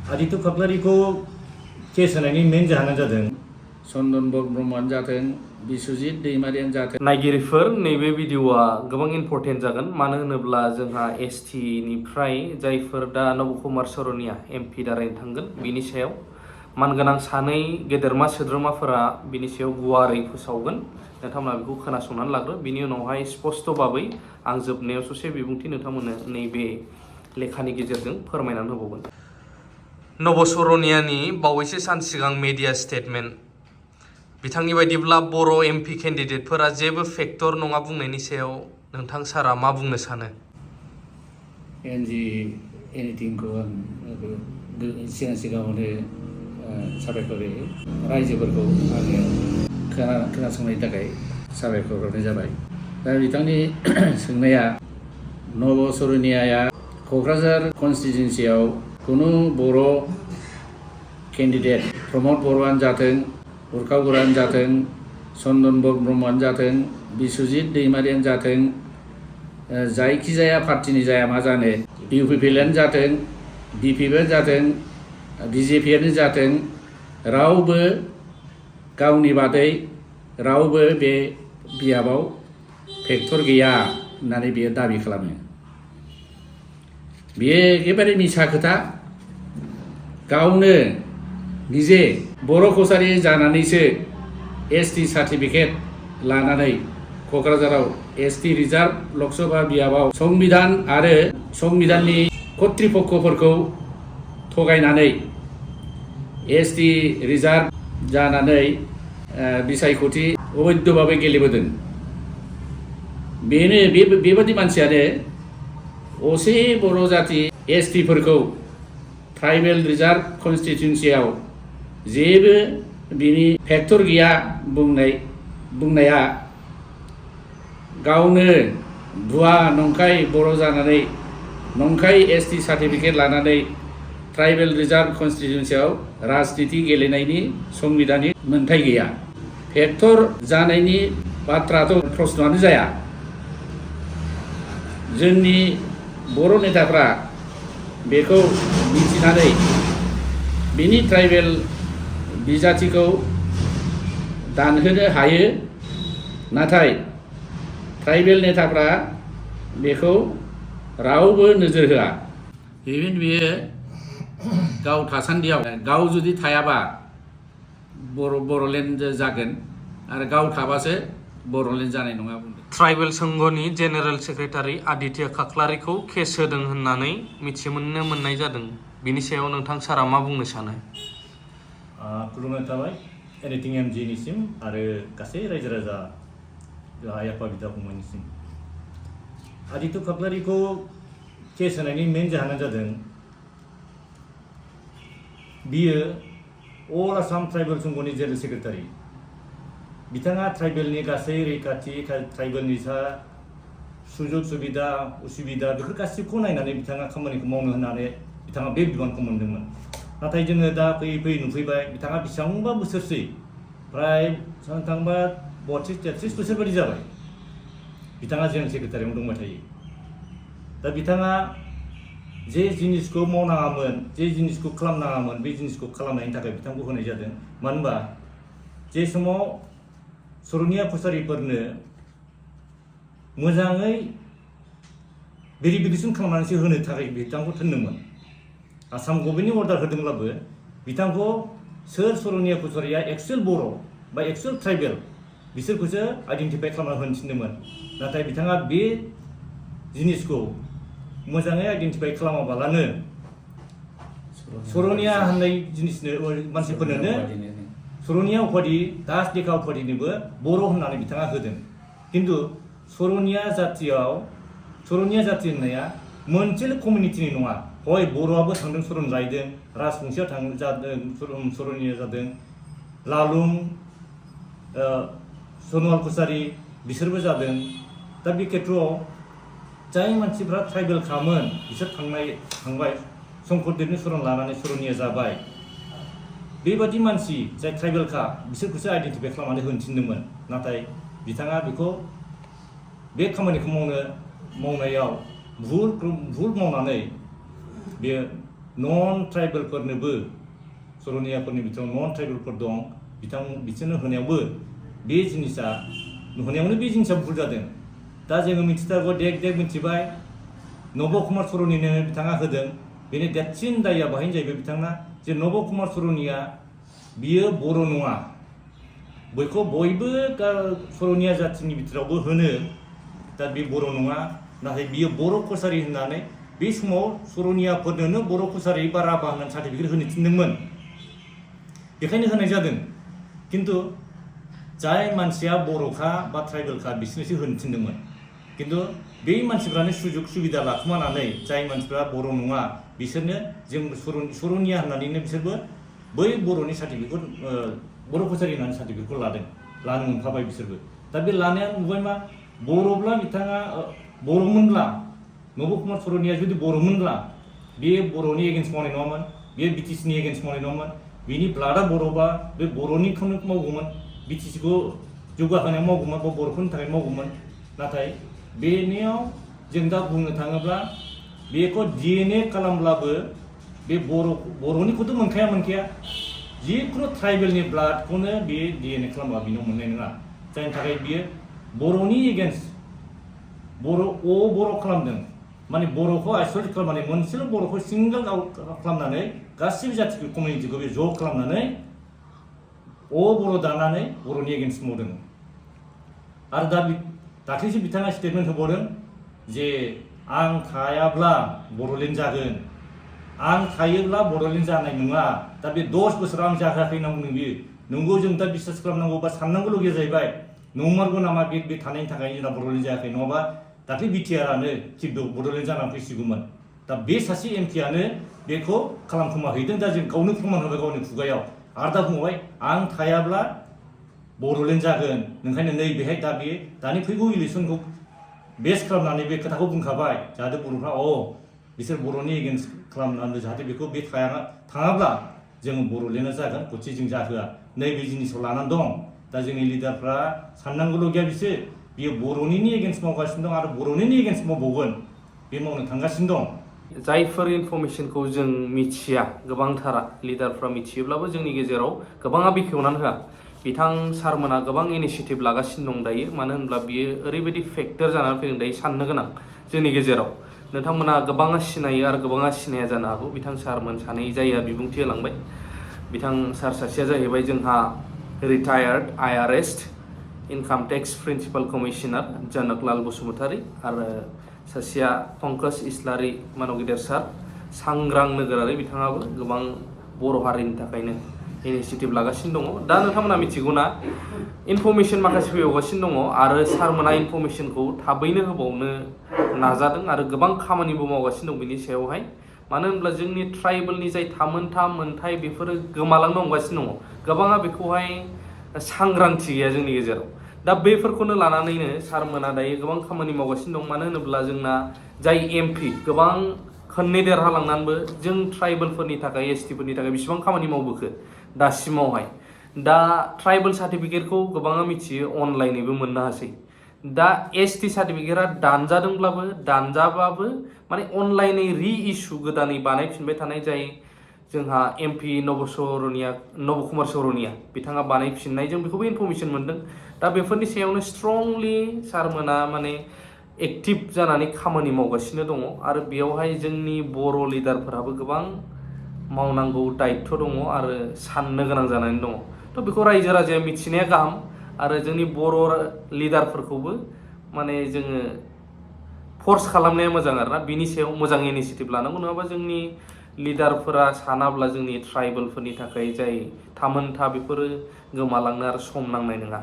आदित्य खाख्लारिखौ केस होनायनि मेन जाहोना जादों चन्दन ब्रह्मआनो जाथों बिस्वजित दैमारियानो जाथों। नायगिरिफोर नैबे भिडिअआ गोबां इम्पर्टेन्ट जागोन, मानो होनोब्ला जोंहा एसटि निफ्राय जायफोर दा नबकुमार सरनिया एमपि दारायनो थांगोन बिनि सायाव मानगोनां सानै गेदेरमा सोद्रोमाफोरा बिनि सायाव गुवारै फोसावगोन। नोंथांमोना बेखौ खोनासंनानै लाग्रो, बिनि उनावहाय स्पष्ट भाबै आं जोबनायाव ससे बिबुंथि नोंथांमोननो नैबे लेखानि गेजेरजों फोरमायनानै होबावगोन। नब सरनियानि बावैसो सान सिगां मेडिया स्टेटमेन्ट, बिथांनि बायदिब्ला बर' एमपि केन्डिडेटफोरा जेबो फेक्टर नङा बुंनायनि सायाव नोंथां सारा मा बुंनो सानो? एनजि एनिथिंखौ आं सिगाङावनो साबायखर होयो। रायजोफोरखौ आङो खोनासंनायनि थाखाय साबायखर हरनाय जाबाय। दा बिथांनि सोंनाया, नब सरनियाया क'क्राझार कनस्टिटुवेन्सियाव खुनु बर' केन्डिडेट प्रमद बर'आनो जाथों, उरखाव बर'आनो जाथों, चन्दन ब्रह्मआनो जाथों, बिस्वजित दैमारियानो जाथों, जायखिजाया पार्टिनि जाया मा जानो, इउपिपिएलआनो जाथों, बिपिएफआनो जाथों, बिजेपिआनो जाथों, रावबो गावनि बादै रावबो बे बियाबाव फेक्टर गैया होननानै बियो दाबि खालामो। बियो एखेबारे मिसा खोथा। गावनो निजे बर' कसारि जानानैसो एसटि सार्टिफिकेट लानानै क'क्राझाराव एसटि रिजार्भ लकसभा बियाबाव संबिधान आरो संबिधाननि कर्तृपक्षफोरखौ थगायनानै एसटि रिजार्भ जानानै बिसायख'थि अबैध भाबै गेलेबोदों। बेबादि मानसियानो असे बर' जाति एसटिफोरखौ ट्राइबेल रिजार्भ कनस्टिटुवेन्सियाव जेबो बिनि फेक्टर गैया बुंनाया गावनो भुवा नंखाय बर' जानानै नंखाय एसटि सार्टिफिकेट लानानै ट्राइबेल रिजार्भ कनस्टिटुवेन्सियाव राजनिति गेलेनायनि संबिधाननि मोन्थाय गैया। फेक्टर जानायनि बाथ्राथ' प्रश्नआनो जाया। जोंनि बर' नेताफ्रा बेखौ मिथिनानै बिनि ट्राइबेल बिजाथिखौ दानहोनो हायो, नाथाय ट्राइबेल नेताफ्रा बेखौ रावबो नोजोर होआ। इभेन बियो गाव थासान्दियाव, गाव जुदि थायाबा बर'लेण्ड जागोन आरो गाव थाबासो बर'लेण्ड जानाय नङा बुंदों। ट्राइबेल संघनि जेनेरेल सेक्रेटारि आदित्य खाख्लारिखौ केस होदों होननानै मिथिनो मोननाय जादों। बिनि सायाव नोंथां सारा मा बुंनो सानो? खुलुमनाय थाबाय एनिथिं एमजिनिसिम आरो गासै रायजो राजा आइ आफा बिदा फंबायनिसिम। आदित्य खाख्लारिखौ केस होनायनि मेन जाहोना जादों बियो अल आसाम ट्राइबेल संघनि जेनेरेल सेक्रेटारि। बिथाङा ट्राइबेलनि गासै रैखाथि, ट्राइबेलनि सुजुग सुबिदा उसुबिदा बेफोर गासैखौ नायनानै बिथाङा खामानिखौ मावनो होननानै बिथाङा बे बिबानखौ मोनदोंमोन। नाथाय जोङो दा फैयै फैयै नुफैबाय बिथाङा बेसेबांबा बोसोरसै, फ्राय साननो थांबा 32-33 बोसोर बायदि जाबाय बिथाङा जेनेरेल सेक्रेटारियावनो दंबाय थायो। दा बिथाङा जे जिनिसखौ मावनाङामोन, जे जिनिसखौ खालामनाङामोन, बे जिनिसखौ खालामनायनि थाखाय बिथांखौ होनाय जादों। मानो होनबा जे समाव सरनिया कसारिफोरनो मोजाङै भेरिफिकेसन खालामनानैसो होनो थाखाय बिथांखौ थिनदोंमोन। आसाम गभर्नमेन्टनि अर्डार होदोंब्लाबो बिथांखौ सोर सरनिया कसारिया एक्सुवेल बर' बा एक्सुवेल ट्राइबेल बिसोरखौसो आइडेन्टिफाइ खालामना होनो थिनदोंमोन। नाथाय बिथाङा बे जिनिसखौ मोजाङै आइडेन्टिफाइ खालामाबालानो सरनिया होननाय जिनिसनो मानसिफोरनोनो सरनिया उपाधि, दास लेखा उपाधिनोबो बर' होननानै बिथाङा होदों। खिन्थु सरनिया जाति होननाया मोनसेल' कमिउनिटिनि नङा। हय बर'आबो थांदों, सरन लायदों, राजबंशिया जादों, सरनिया जादों, लालुं, सनवाल कसारि बिसोरबो जादों। दा बे खेत्रआव जाय मानसिफ्रा ट्राइबेल खामोन बिसोर थांबाय, शंकरदेबनि सरन लानानै सरनिया जाबाय। बेबादि मानसि जाय ट्राइबेलखा बिसोरखौसो आइडेन्टिफाइ खालामनानै होनो थिनदोंमोन। नाथाय बिथाङा बेखौ बे खामानिखौ मावनायाव भुल मावनानै बेयो नन ट्राइबेलफोरनोबो सर'नियाफोरनि बिथोराव नन ट्राइबेलफोर दं बिसोरनो होनायावबो बे जिनिसा होनायावनो बे जिनिसा भुल जादों दा जोङो मिथिथारगौ देख मिथिबाय नब कुमार सर'निनो बिथाङा होदों बेनि देरसिन दायआ बाहायनो जाहैबाय बिथाङा जे नब कुमार सर'निया बियो बर' नङा बयबो सर'निया जाथिनि बिथोरावबो होनो दा बे बर' नङा नाथाय बियो बर' कसारि होननानै बे समाव सर'नियाफोरनोनो बर' कसारि बा राभा होननानै सार्टिफिकेट होनो थिनदोंमोन बेखायनो होनाय जादों किन्तु जाय मानसिया बर'खा बा ट्राइबेलखा बिसोरनोसो होनो थिनदोंमोन किन्तु बे मानसिफ्रानो सुजुग सुबिदा लाखुमानानै जाय मानसिफ्रा बर' नङा बिसोरनो जों सर'निया होननानैनो बिसोरबो बै बर'नि सार्टिफिकेट बर' कसारि होननानै सार्टिफिकेटखौ लानो मोनफाबाय बिसोरबो दा बे लानाया नुबाय मा बर'ब्ला बिथाङा बर'मोनब्ला नब कुमार सर'निया जुदि बर'मोनब्ला बे बर'नि एगेन्स्ट मावनाय नङामोन बे बिटिसिनि एगेन्स्ट मावनाय नङामोन बिनि ब्लाडआ बर'बा बे बर'निखौनो मावगौमोन बिटिसिखौ जौगाहोनायाव मावगौमोन बा बर'फोरनि थाखाय मावगौमोन नाथाय बेनियाव जों दा बुंनो थाङोब्ला बेखौ DNA खालामब्लाबो बे बर'निखौथ' मोनखाया जिखुनु ट्राइबेलनि ब्लाडखौनो बे DNA खालामबा बेनाव मोननाय नङा जायनि थाखाय बियो बर'नि एगेन्स्ट बर' खालामदों माने बर'खौ आइसोलेट खालामनानै मोनसेल' बर'खौ सिंगल आउट खालामनानै गासिबो जाथिखौ कमिउनिटिखौ बे ज' खालामनानै बर' दानानै बर'नि एगेन्स्ट मावदों आरो दा दाख्लैसो बिथाङा स्टेटमेन्ट होबावदों जे आं थायाब्ला बड'लेण्ड जागोन आं थायोब्ला बड'लेण्ड जानाय नङा दा बे 10 बोसोराव आं जाहोआखै होनना बुंदों बियो नंगौ जों दा बिसास खालामनांगौ बा साननांगौल'गिया जाहैबाय नंमारगौ नामा बे थानायनि थाखाय जोंना बड'लेण्ड जायाखै नङाबा दाख्लै बिटिआरआनो थिग बड'लेण्ड जानानै फैसिगौमोन दा बे सासे एमपिआनो बेखौ खालामखोमाहैदों दा जों गावनो फोरमान होबाय गावनि खुगायाव आरो दा बुंबाय आं थायाब्ला बड'लेण्ड जागोन ओंखायनो नैबेहाय दा बे दानि फैगौ इलेक्सनखौ बेस खालामनानै बे खोथाखौ बुंखाबाय जाहाथे बर'फ्रा बिसोर बर'नि एगेन्स्ट खालामनानै जाहाथे बेखौ बे थाङाब्ला जों बड'लेण्डआ जागोन गथि जों जाहोआ नैबे जिनिसखौ लानानै दं दा जोंनि लिडारफ्रा साननांगौल' गैया बियो बर'निनो एगेन्स्ट मावगासिनो दं आरो बर'निनो एगेन्स्ट मावबावगोन बे मावनो थांगासिनो दं जायफोर इनफरमेसनखौ जों मिथिया गोबांथारा लिडारफ्रा मिथियोब्लाबो जोंनि गेजेराव गोबाङा बेखेवनानै होआ बिथां सारमोना गोबां इनिशिएटिभ लागासिनो दं दायो मानो होनब्ला बियो ओरैबायदि फेक्टर जानानै फैदों दायो साननो गोनां जोंनि गेजेराव नोंथांमोना गोबाङा सिनायो आरो गोबाङा सिनाया जानो हागौ बिथां सारमोन सानै जायहा बिबुंथि होलांबाय बिथां सार सासेया जाहैबाय जोंहा retired IRS income tax principal commissioner Janaklal Basumatary आरो सासेया पंकज इस्लारि मानगिदेर सार सांग्रां नोगोरारि बिथाङाबो गोबां बर' हारिनि थाखायनो इनिशिएटिभ लागासिनो दङ दा नोंथांमोना मिथिगौना इनफरमेसन माखासे फैबावगासिनो दङ आरो सारमोना इनफरमेसनखौ थाबैनो होबावनो नाजादों आरो गोबां खामानिबो मावगासिनो दं बिनि सायावहाय मानो होनब्ला जोंनि ट्राइबेलनि जाय थामोनथा मोनथाय बेफोरो गोमालांनो हमगासिनो दङ गोबाङा बेखौहाय सांग्रांथि गैया जोंनि गेजेराव दा बेफोरखौनो लानानैनो सारमोना दायो गोबां खामानि मावगासिनो दं मानो होनोब्ला जोंना जाय MP गोबां खननै देरहालांनानैबो जों ट्राइबेलफोरनि थाखाय STफोरनि थाखाय बेसेबां खामानि मावबोखो दासिमावहाय दा ट्राइबेल सार्टिफिकेटखौ गोबाङा मिथियो अनलाइनैबो मोननो हासै दा ST सार्टिफिकेटआ दानजाबाबो माने अनलाइनै रि-इस्यु गोदानै बानायफिनबाय थानाय जाय जोंहा MP नब कुमार सर'निया बिथाङा बानायफिननाय जों बेखौबो इनफरमेसन मोनदों दा बेफोरनि सायावनो स्ट्रंलि सारमोना माने एक्टिभ जानानै खामानि मावगासिनो दङ आरो बेयावहाय जोंनि बर' लिडारफोराबो गोबां मावनांगौ दायित्व दङ आरो साननो गोनां जानानै दङ थ' बेखौ रायजो राजाया मिथिनाया गाहाम आरो जोंनि बर' लिडारफोरखौबो माने जोङो फर्स खालामनाया मोजां आरोना बिनि सायाव मोजां इनिशिएटिभ लानांगौ नङाबा जोंनि लिडारफोरा सानाब्ला जोंनि ट्राइबेलफोरनि थाखाय जाय थामोनथा बेफोरो गोमालांनो आरो सम नांनाय नङा